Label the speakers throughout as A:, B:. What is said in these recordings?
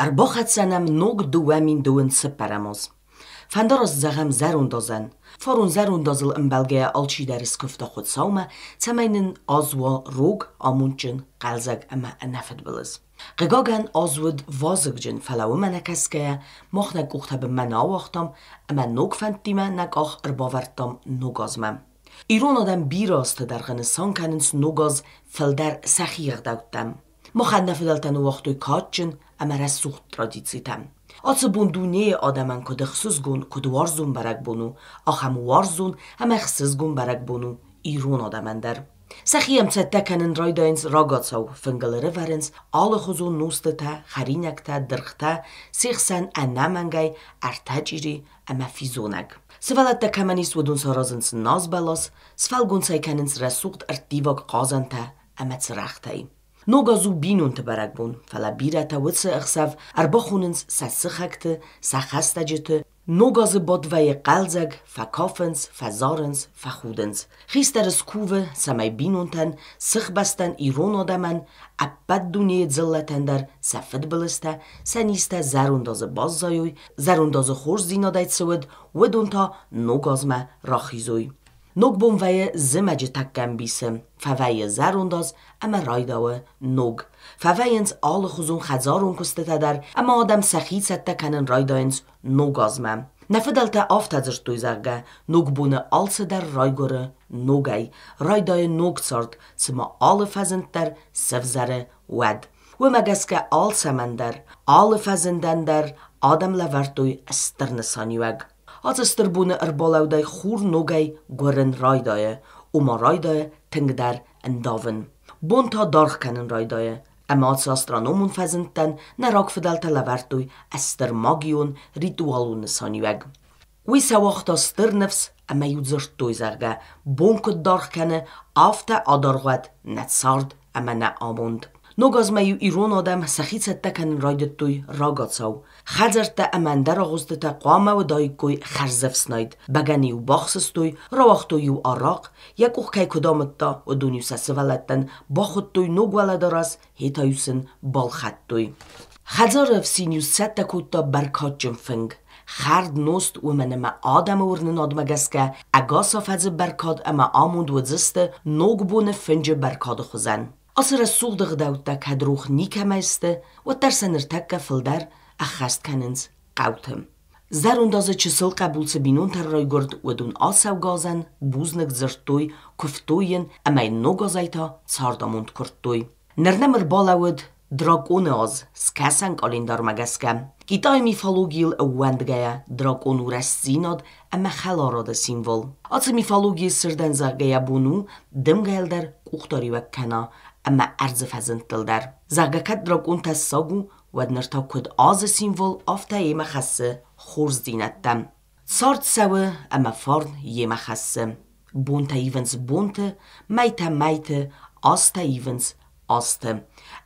A: Ӕрбахӕццӕ нӕм ног 2020 цыппӕрӕм аз. Фӕндараст зӕгъӕм зӕронд азӕн. Фарон зӕронд азыл ӕмбӕлгӕйӕ алчидӕр скуывта Хуыцаумӕ, цӕмӕй нын аз уа рог, амондджын, хъӕлдзӕг ӕмӕ ӕнӕфыдбылыз. Хъыгагӕн, аз уыд вазыгджын, фӕлӕ уымӕ нӕ кӕсгӕйӕ, мах нӕ къухтӕ бынмӕ нӕ ауагътам ӕмӕ ног фӕндтимӕ нӕ къах ӕрбавӕрдтам ног азмӕ. Ирон адӕм бирӕ азты дӕргъы нысан кӕнынц ног аз фылдӕр сӕхи ӕгъдӕуттӕм. Махӕн нӕ фыдӕлтӕ ныууагътой кадджын ӕмӕ рӕсугъд традицитӕ. Ацы бон дунейы адӕмӕн куыд ӕхсызгон, куыд уарзон бӕрӕгбон у, ахӕм уарзон ӕмӕ ӕхсызгон бӕрӕгбон у ирон адӕмӕн дӕр. Сӕхи йӕм цӕттӕ кӕнын райдайынц рагацау, фынгыл ӕрӕвӕрынц алыхуызон нозтытӕ, хӕринӕгтӕ, дыргътӕ, се хсӕн ӕнӕмӕнгӕй ӕртӕ чъири ӕмӕ физонӕг. Сывӕллӕттӕ кӕмӕн ис, уыдон саразынц назбӕлас, сфӕлгонц ӕй кӕнынц рӕсугъд ӕрттиваг хъазӕнтӕ ӕмӕ цырӕгътӕй. Ног аз у бинонты бӕрӕгбон, фӕлӕ бирӕтӕ уыцы ӕхсӕв ӕрбахонынц сӕ сыхӕгты, сӕ хӕстӕджыты, Ног азы бад вӕййы хъӕлдзӕг, фӕкафынц, фӕзарынц, фӕхудынц. Хистӕр скувы, цӕмӕй бинонтӕн, сыхбӕстӕн, ирон адӕмӕн, ӕппӕт дунейы дзыллӕтӕн дӕр сӕ фыдбылызтӕ, сӕ низтӕ зӕронд азы баззайой, зӕронд азы хорздзинадӕй цы уыд, уыдон та ног азмӕ рахизой. Ног бон вӕййы зымӕджы тӕккӕ ӕмбисы, фӕвӕййы зӕронд аз ӕмӕ райдауы ног. Фӕвӕййынц алыхуызон хӕдзарон куыстытӕ дӕр ӕмӕ адӕм сӕхи цӕттӕ кӕнын райдайынц ног азмӕ. Нӕ фыдӕлтӕ афтӕ дзырдтой, зӕгъгӕ, ногбоны алцыдӕр райгуыры ногӕй, райдайы ног цард, цыма алы фӕзынд дӕр сӕвзӕры, уӕд. Уымӕ гӕсгӕ алцӕмӕн дӕр, алы фӕзындӕн дӕр адӕм лӕвӕрдтой стыр нысаниуӕг. Ацы стыр боны ӕрбалӕудӕй хур ногӕй гуырын райдайы, ома райдайы тынгдӕр ӕндавын. Бон та даргъ кӕнын райдайы, ӕмӕ ацы астрономон фӕзындтӕн нӕ рагфыдӕлтӕ лӕвӕрдтой стыр магион, ритуалон нысаниуӕг. Уый сӕ уагъта стыр ныфс ӕмӕ-иу дзырдтой, зӕгъгӕ, бон куыд даргъ кӕны, афтӕ адаргъ уӕд нӕ цард ӕмӕ нӕ амонд. Ног азмӕ-иу ирон адӕм сӕхи цӕттӕ кӕнын райдыдтой рагацау. Хӕдзӕрттӕ ӕмӕ ӕндӕр агъуыстытӕ хъуамӕ уыдаиккой хӕрзӕфснайд, бӕгӕны-иу бахсыстой, рауагътой-иу арахъ, йӕ къух кӕй куыд амыдта, уыдон-иу сӕ сывӕллӕттӕн бахуыдтой ног уӕлӕдарӕс, йе та-иу сын балхӕдтой. Хӕдзары ӕфсин-иу сцӕттӕ кодта бӕркадджын фынг. Хӕрд, нозт, уымӕн ӕмӕ адӕмы уырнынадмӕ гӕсгӕ ӕгас афӕдзы бӕркад ӕмӕ амонд уыдзысты Ногбоны фынджы бӕркады хуызӕн. Ацы рӕсугъд ӕгъдӕуттӕ кӕд рох никӕмӕй сты, уӕддӕр сӕ ныртӕккӕ фылдӕр ӕххӕст кӕнынц хъӕуты. Зӕронд азы чысыл хъӕбул цы бинонтӕ райгуырд, уыдон ацӕугӕ азӕн бузныг дзырдтой, куывтой йын ӕмӕ йын ног азӕй та цардамонд куырдтой. Ныр нӕм ӕрбалӕууыд Драконы аз, скӕсӕн къӕлиндармӕ гӕсгӕ. Китайы мифологийыл ӕууӕндгӕйӕ, дракон у рӕстдзинад ӕмӕ хӕларады символ. Ацы мифологийы сырдӕн зӕгъгӕ йӕ бон у дымгӕйыл дӕр къухдариуӕг кӕна ӕмӕ ӕрдзы фӕзындтыл дӕр. Зӕгъгӕ кӕд дракон тӕссаг у, уӕд ныр та куыд азы символ, афтӕ йемӕ хӕссы хорздзинӕдтӕ. Цард цӕуы ӕмӕ фарн йемӕ хӕссы. Бонтӕ ивынц бонты, мӕйтӕ мӕйты, азтӕ ивынц азты.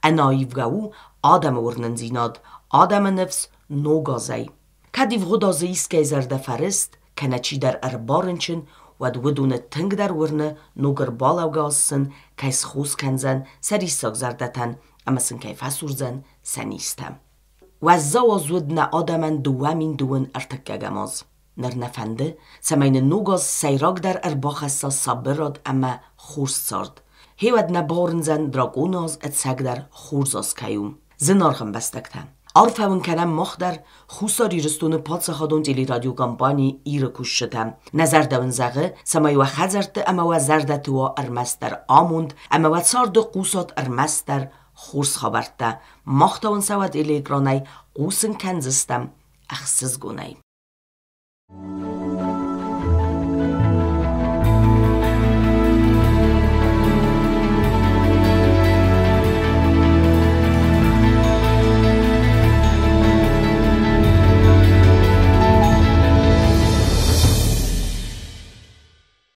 A: Ӕнӕаивгӕ у адӕмы уырнындзинад, адӕмы ныфс ног азӕй. Кӕд ивгъуыд азы искӕй зӕрдӕ фӕрыст, кӕнӕ чидӕр ӕрбарынчын, уӕд уыдоны тынгдӕр уырны, ног ӕрбалӕугӕ аз сын кӕй схос кӕндзӕн сӕ риссаг зӕрдӕтӕн ӕмӕ сын кӕй фӕсурдзӕн сӕ низтӕ. Уӕззау аз уыд нӕ адӕмӕн 2020 ӕртыккӕгӕм аз. Ныр нӕ фӕнды, цӕмӕй нын ног аз сӕйрагдӕр ӕрбахӕсса сабырад ӕмӕ хорз цард. Гъеуӕд нӕ бауырндзӕн драконы аз ӕцӕгдӕр хорз аз кӕй у. Зынаргъ ӕмбӕстӕгтӕ! Арфӕ уын кӕнӕм мах дӕр, Хуссар Ирыстоны паддзахадон телерадиокомпани Иры кусджытӕ. Нӕ зӕрдӕ уын зӕгъы, цӕмӕй уӕ хӕдзӕртты ӕмӕ уӕ зӕрдӕты уа ӕрмӕстдӕр амонд ӕмӕ уӕ царды хъусат ӕрмӕстдӕр хорз хабӕрттӕ. Мах та уын сӕ уӕ телеэкранӕй хъусын кӕндзыстӕм ӕхсызгонӕй.